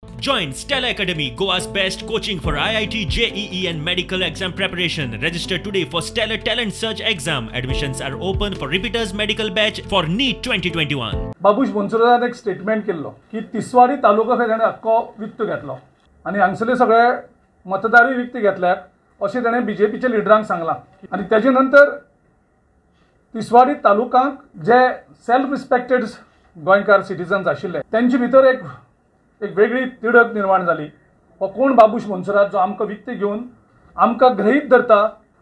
Join Stella Academy, Goa's best coaching for IIT, JEE and medical exam preparation. Register today for Stellar Talent Search exam. Admissions are open for repeaters medical batch for NEET 2021. Babush मोन्सेरातान एक statement केल्लो की तिसवाडी तालुको खंय ताणें आख्खो विकतो घेतलो आनी हांगसरले सगळे मतदारूय विकते घेतल्यात अशें ताणें बीजेपीच्या लिडरांक सांगलां. आनी तेजे नंतर तिसवाडी तालुकांक जे सेल्फ रिस्पेक्टेड गोंयकार सिटीजन्स आशिल्ले तेंचे भितर एक वेगळी तिडक निर्माण जाली. हो कोण बाबूश मोन्सेरात जो आमकां विकते घेवन आमकां गृहीत धरता.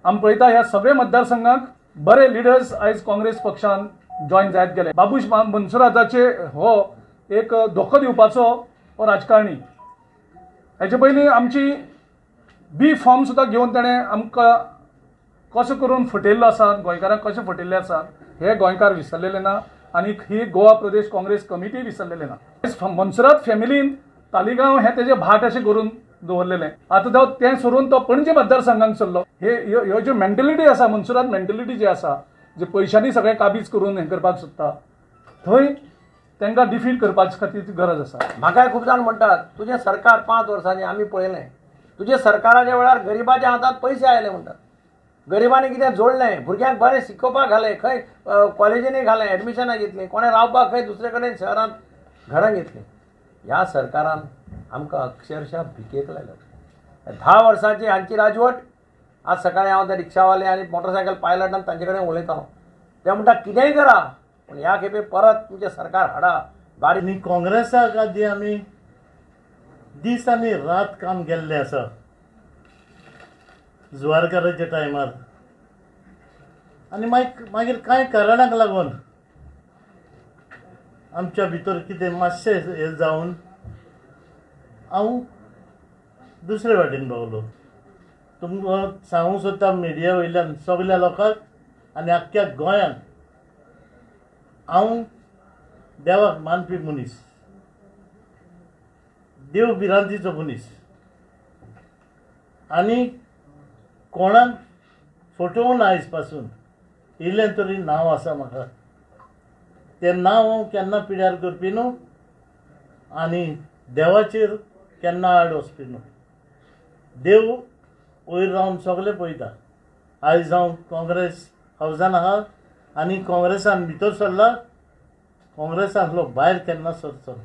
आमी पळयता ह्या सगळे मतदारसंघाक बरे लिडर्स आयज काँग्रेस पक्षान जॉयन जायत गेले. बाबूश मोन्सेराताचे हो एक धोको दिवपाचो हो राजकारणी. हेचे पयलीं आमची बी फॉर्म सुद्दां घेवन ताणें आमकां कसो करून फटयल्लो आसा, गोंयकारांक कशें फटयल्ले आसा हे गोंयकार विसरलेले ना आनी ही गोवा प्रदेश काँग्रेस कमिटी विसरलेले ना. मोन्सेरात फॅमिलीन तालिगांव हें तेजें भाट अशें करून दवरलेलें. आतां तें सोडून तो पणजे मतदारसंघाक सरलो. हे ह्यो ज्यो मेंटेलिटी आसा, मोन्सेरात मेंटेलिटी जी आसा, जे पयशांनी सगळें काबीज करून हें करपाक सोदता, थंय तांकां डिफीट करपाचे खातीर गरज आसा. म्हाकाय खूब जाण म्हणटात तुजें सरकार 5 वर्सांनी आमी पळयलें, तुजे सरकाराच्या वेळार गरिबाच्या हातांत पयशे आयले म्हणटात, गरिबांनी कितें जोडलें, भुरग्यांक बरें शिकोवपाक घालें, खंय कॉलेजींनी घालें, एडमिशनां घेतलीं, कोणें रावपाक खंय दुसरे कडेन शहरांत घरां घेतलीं. ह्या सरकारान आमकां अक्षरशः भिकेक लायलो. 10 वर्सांची हांची राजवट. आज सकाळीं हांव त्या रिक्षावाले आनी मोटरसायकल पायलटान तांचे कडेन उलयतालो, ते म्हणटा कितेंय करा पूण ह्या खेपे परत तुमचें सरकार हाडा. बारीक आनी काँग्रेसाक आदी आमी दीस आनी रात काम केल्लें आसा जुवारकाराच्या टायमार. आनी मागीर कांय कारणाक लागून आमच्या भितर कितें मातशें हें जावन हांव दुसरे वाटेन पावलो. तुमकां सांगूंक सोदता मिडिया वयल्यान सगल्या लोकांक आनी आख्ख्या गोंयांक, हांव देवाक मानपी मनीस, देव भिरांतीचो मनीस आनी कोणाक फटोवन आयज पासून इल्लें तरी नांव आसा म्हाका, तें नांव हांव केन्ना पिड्यार करपी न्हू आनी देवाचेर केन्ना आड वचपी न्हू. देव वयर रावन सगलें पळयता. आयज हांव काँग्रेस हावजान आहा आनी काँग्रेसान भितर सरला, काँग्रेसांतलो भायर केन्ना सरचो.